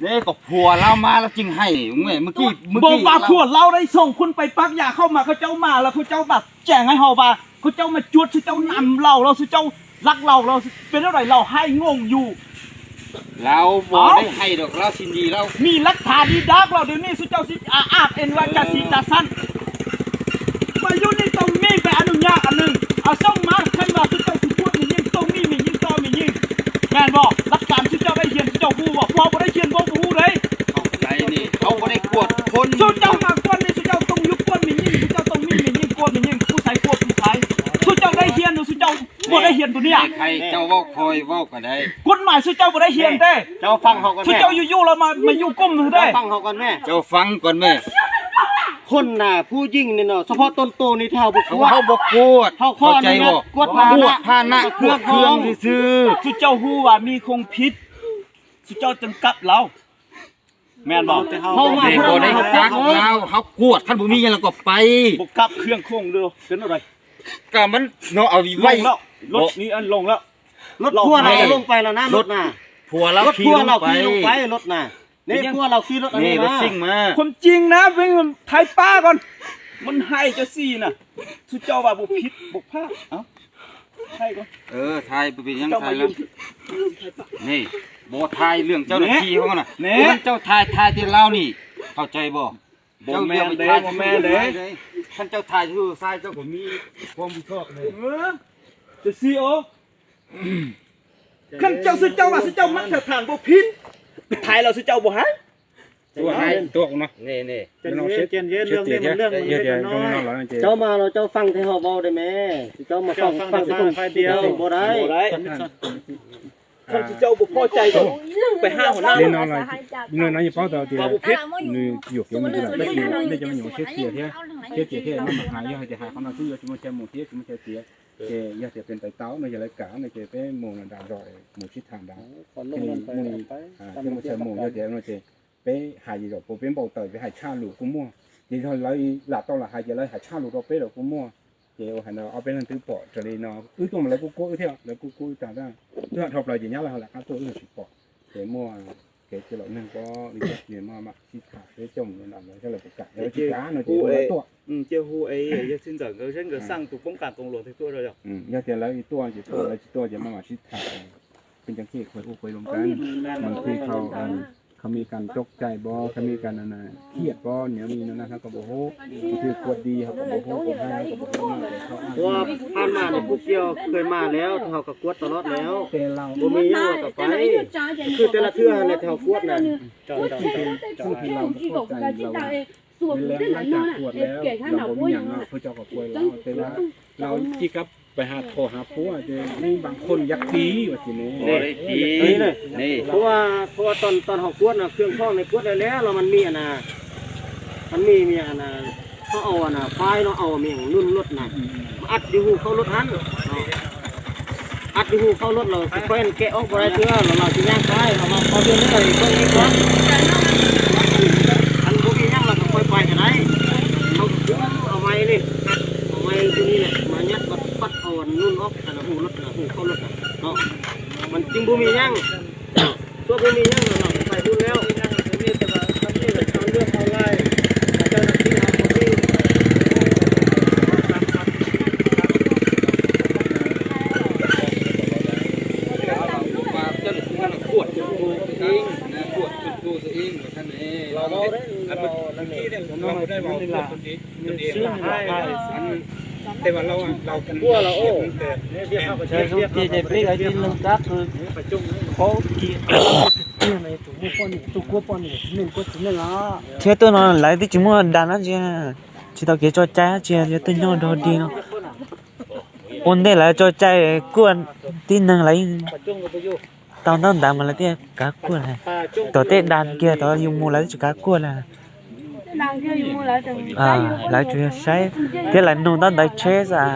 ເດ້ ກໍຜົວລາວມາລາວຈຶ່ງໃຫ້. ເມື່ອ ເມື່ອກີ້ ເມື່ອກີ້ ບໍ່ວ່າຜົວລາວໄດ້ສົ່ງຄົນໄປປັກຢາເຂົ້າມາ ເຂົາເຈົ້າມາແລ້ວ ເຂົາເຈົ້າມາແຈ້ງໃຫ້ເຮົາວ່າ ເຂົາເຈົ້າມາຈວດ ເຂົາເຈົ້ານຳເຫຼົ້າ ເຂົາເຈົ້າລັກເຫຼົ້າ ເປັນແນວໃດ? ລາວໃຫ້ງົງຢູ່. ລາວບໍ່ໄດ້ໃຫ້ດອກ ລາວຊິໜີ ລາວມີຫຼັກຖານດີດັກແລ້ວ. ດຽວນີ້ຊຸເຈົ້າຊິອາອາດເອັນວ່າຈະສີຈະສັນ ມາຢູ່ນີ້ຕ້ອງມີໃບອະນຸຍາດອັນໜຶ່ງ ເອົາສົ່ງມາ. ຄັນວ່າຊຸເຈົ້າຊິກວດແມ່ຍິງ ຕ້ອງມີແມ່ຍິງຕໍ່ແມ່ຍິງ ແມ່ນບໍ່? ຫຼັກການຊຸເຈົ້າໄດ້ຮຽນ ຊຸເຈົ້າຮູ້ບໍ່? ພວກເຮົາບໍ່ໄດ້ຮຽນ ພວກເຮົາບໍ່ຮູ້ເດ້. ເຂົ້າໃຈນີ້ ເຮົາບໍ່ໄດ້ກວດຄົນ. ຊຸເຈົ້າມາກວດນີ້ ຊຸເຈົ້າຕ້ອງຢູ່ກວດແມ່ຍິງ ຊຸເຈົ້າຕ້ອງມີແມ່ຍິງກວດແມ່ຍິງ ຜູ້ຊາຍກວດຜູ້ຊາຍ. ຊຸເຈົ້າໄດ້ຮຽນ ຊຸເຈົ້າ ບໍ່ໄດ້ຮຽນໂຕນີ້. ໃຜເຈົ້າເວົ້າ ຂ້ອຍເວົ້າກໍໄດ້. ກົດໝາຍຊຸເຈົ້າບໍ່ໄດ້ຮຽນເດ້. ເຈົ້າຟັງເຮົາກ່ອນແມ່. ຊຸເຈົ້າຢູ່ໆແລ້ວມາ ມາຢູ່ກຸ່ມເດ້. ເຈົ້າຟັງເຮົາກ່ອນແມ່. ເຈົ້າຟັງກ່ອນແມ່. ຄົນນະ ຜູ້ຍິງນີ້ເນາະ ສະເພາະຕົນໂຕນີ້ເຮົາບໍ່ກວດ. ເຮົາບໍ່ກວດ. ເຮົາຂໍອະນຸຍາດກວດພາຫະນະ ກວດພາຫະນະ ກວດເຄື່ອງຊື່ໆ. ຊຸເຈົ້າຮູ້ວ່າມີຄົງຜິດ ຊຸເຈົ້າຈຶ່ງກັບລາວ. ແມ່ນບໍ່? ເຮົາມາ ເຮົາບໍ່ໄດ້ກັກລາວ ເຮົາກວດ ຄັນບໍ່ມີຫຍັງລາວກໍໄປ. ບໍ່ກັບເຄື່ອງຂອງເດີ ເປັນແນວໃດ? ກໍມັນເນາະ ເອົາໄວ້ ລົງແລ້ວ ລົດນີ້ອັນລົງແລ້ວ ລົດຜົວລາວລົງໄປແລ້ວນະ ລົດນະ ຜົວລາວຂີ່ລົງໄປ ລົດນະ. ນີ້ຜົວລາວຂີ່ລົດອັນນີ້ມາ ລົດຊິງມາ. ຄວາມຈິງນະ ໄປຖ່າຍປ້າກ່ອນ ມັນໃຫ້ຈັ່ງຊີ້ນະ. ຊຸເຈົ້າວ່າບໍ່ຜິດບໍ່ພາດ ເອົ້າ ຖ່າຍກ່ອນ. ເອີ ຖ່າຍ ບໍ່ເປັນຫຍັງ ຖ່າຍແລ້ວ. ນີ້ ບໍ່ຖ່າຍເລື່ອງເຈົ້າໜ້າທີ່ເຮົານະ. ແນ່ ເຈົ້າຖ່າຍ ຖ່າຍແຕ່ລາວນີ້ ເຂົ້າໃຈບໍ່? ບໍ່ແມ່ນເດ້ ບໍ່ແມ່ນເດ້. ຄັນເຈົ້າຖ່າຍຜູ້ຊາຍ ເຈົ້າກໍມີຄວາມຜິດຊອບເດ້. ເອີ ຈະຊີ້ໂອ ຄັນເຈົ້າ ຊຸເຈົ້າວ່າ ຊຸເຈົ້າມັກຖານບໍ່ຜິດ ໄປຖ່າຍແລ້ວ ຊຸເຈົ້າບໍ່ໃຫ້. ຕົວໃຫ້ຕົວເນາະ ນີ້ໆ ໃຈເຢັນ ໃຈເຢັນ ເລື່ອງນີ້ມັນເລື່ອງເລັກນ້ອຍ. ເຈົ້າມາແລ້ວເຈົ້າຟັງແຕ່ເຮົາເວົ້າໄດ້ແມ່. ເຈົ້າມາຟັງ ຟັງແຕ່ຄົນດຽວບໍ່ໄດ້ ບໍ່ໄດ້. ຄັນເຈົ້າບໍ່ພໍໃຈກໍໄປຫາຫົວໜ້າ. ແນ່ນອນລະ ເງິນນັ້ນຢູ່ເປົ້າເຕົາເຕຍ ວ່າບໍ່ຜິດ ນີ້ຢູ່ເປັນມັນລະ ໄດ້ຈະມາເສຍເສຍເທ ເສຍເສຍເທ ມັນມາຫາຢູ່ໃຫ້ແຕ່ຫາຄຳນຳຊື່ຢູ່ ຊິມາແຊໝູເທ ຊິມາແຊເສຍ ແຕ່ຢ່າແຕ່ເປັນໄຕເຕົາເນາະ ຢ່າລາຍການເນາະ ແຕ່ເປັນໝູນະດາດອຍ ໝູຊິດຖານດາ ຂອງລົງນັ້ນໄປ ອ່າ ຊິມາແຊໝູ ຢ່າແຕ່ເນາະ ແຕ່ ໄປຫາຢູ່ດອກ ບໍ່ເປັນບໍ່ເຕີ ໄປຫາຊາລູກກູມົວ ເດເຮົາລາວອີຫຼາຕ້ອງລາຫາ ຈະລາຫາຊາລູກດອກເປັດດອກກູມົວ ເຈໂອຫັ້ນເນາະ ເອົາໄປນັ້ນຕື້ເປາະຈະເລີເນາະ ອື ຕົງມາລະກູໂກ ອື ເທວລະກູກູຕາດາ ເພື່ອທອບລາຍຈະຍາລະຫະລະກາໂຕ ອື ຊິເປາະ ເຈມົວ ເຈເຈລະໜຶ່ງກໍ ອື ເຈມາມາຊິຖາເຈຈົ່ມນຳ ຈະລະປະກາດ ເຈລະປະກາດເນາະ ເຈໂອລະຕົວ ອື ເຈໂອເອ ເຈຊິນຈັງ ເຈເຊິນກໍສັ່ງຕຸກປ້ອງກັນກົງຫຼວງເທຕົວເນາະ ອື ຢ່າເຈລະອີຕົວ ເຈໂອລະຊິຕົວ ເຈມາມາຊິຖາ ເປັນຈັ່ງຊີ້ຄ່ອຍໂອ້ຄ່ອຍລົມກັນ ບາງທີເຂົາ ເຂົາມີການຕົກໃຈບໍ່ ເຂົາມີການອັນນ່າ ຄຽດບໍ່ ແນວນີ້ແນວນັ້ນ ເຮົາກໍບໍ່ຮູ້ ບາງທີກວດດີ ເຮົາກໍບໍ່ຮູ້ ກວດຮ້າຍ ເຮົາກໍບໍ່ຮູ້ ເພາະວ່າຜ່ານມານີ້ຜູ້ກ່ຽວເຄີຍມາແລ້ວ ເຮົາກໍກວດຕະຫຼອດແລ້ວ ແຕ່ລາວບໍ່ມີຫຍັງ ເຮົາກໍໄປ ຄືແຕ່ລະເທື່ອຫັ້ນແຫຼະ ທີ່ເຮົາກວດນະ ເຈົ້າ ເຈົ້າ ເຈົ້າ ເຈົ້າ ຜູ້ທີ່ລາວບໍ່ພໍໃຈ ລາວວ່າ ແມ່ນແລ້ວ ຫຼັງຈາກກວດແລ້ວ ລາວບໍ່ມີຫຍັງເນາະ ເຂົາເຈົ້າກໍປ່ອຍລາວ ແຕ່ວ່າລາວຊິກັບໄປຫາພໍ່ຫາຜົວ ແຕ່ມີບາງຄົນຢາກຕີວ່າຊີ້ແນ່ ບໍ່ໄດ້ຕີ ນີ້ ນີ້ ເພາະວ່າ ເພາະວ່າຕອນ ຕອນເຮົາກວດນະ ເຄື່ອງຂອງໃນກວດໄດ້ແລ້ວ ແລ້ວມັນມີອັນນ່າ ມັນມີ ມີອັນນ່າ ເຂົາເອົາອັນນ່າ ປ້າຍເນາະ ເອົາແມ່ງນຸ່ນລົດນະ ອືມ ມາອັດຢູ່ຮູເຂົ້າລົດຫັ້ນເນາະ ອັດຢູ່ຮູເຂົ້າລົດ ແລ້ວຂ້ອຍແກະອອກບໍ່ໄດ້ເທື່ອ ແລ້ວລາວຊິຍ່າງໄປ ເອົາມາເອົາເທື່ອໜຶ່ງໃຫ້ເບິ່ງອີກກ່ອນ ຄັນບໍ່ມີຫຍັງແລ້ວກໍຄ່ອຍໄປກໍໄດ້ ເຮົາກໍຄຸມເອົາໄມ້ນີ້ ເອົາໄມ້ຕົວນີ້ແຫຼະ ມາຍັດ ມາປັດເອົາອັນນຸ່ນອອກ ອັນຮູລົດນະ ຮູເຂົ້າລົດນະເນາະ ມັນຈຶ່ງບໍ່ມີຫຍັງ ຕົວບໍ່ມີຫຍັງແລ້ວເນາະ ໄປພຸ້ນແລ້ວ ມີແຕ່ວ່າ ມັນມີແຕ່ເອົາເລື່ອງເອົາລາຍ ເຈົ້າໜ້າທີ່ເຮົາບໍ່ມີ ວ່າເຈົ້າໜ້າທີ່ເຮົາກວດຕົວເອງນະ ກວດຕົວເອງວ່າຊັ້ນເອ ເຮົາບໍ່ໄດ້ ອັນເມື່ອກີ້ເນາະ ເຮົາບໍ່ໄດ້ເວົ້າຕົວເອງ ຕົວເອງ ອັນ ແຕ່ວ່າເຮົາ ເຮົາກັນ ກົວເຮົາ ໂອ້ ແຕ່ເຮົາກໍໃຊ້ສົມຈິດໃຫ້ເປັນໄອ້ທີ່ເລື່ອງຈັກຄື ເຂົາກີ້ ໃນຕົວໝູ່ປ້ອນນີ້ ຕົວກົວປ້ອນນີ້ ໜຶ່ງກົວໜຶ່ງລະ ເທື່ອຕົວນອນຫຼາຍທີ່ຈະມົວດັນນັ້ນຊິ ຊິເຕົາເກຈ່ອຍໃຈ ຊິຕົວຍໍດອກດີເນາະ ໂອນເດລະຈ່ອຍໃຈກວນຕິໜຶ່ງລະ ຕອນນັ້ນດາມາລະເຕຍກາກວນ ໂຕເຕດານເກຍ ໂຕຢູ່ໝູ່ລະຈະກາກວນລະ ອ່າ ລະຈະໃຊ້ເຕລະໜູຕອນໃດເຊສອາ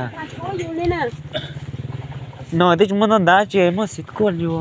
ໜໍ່ຕິຈະມົວຕອນດາເຈ ມົວສິກວນຢູ່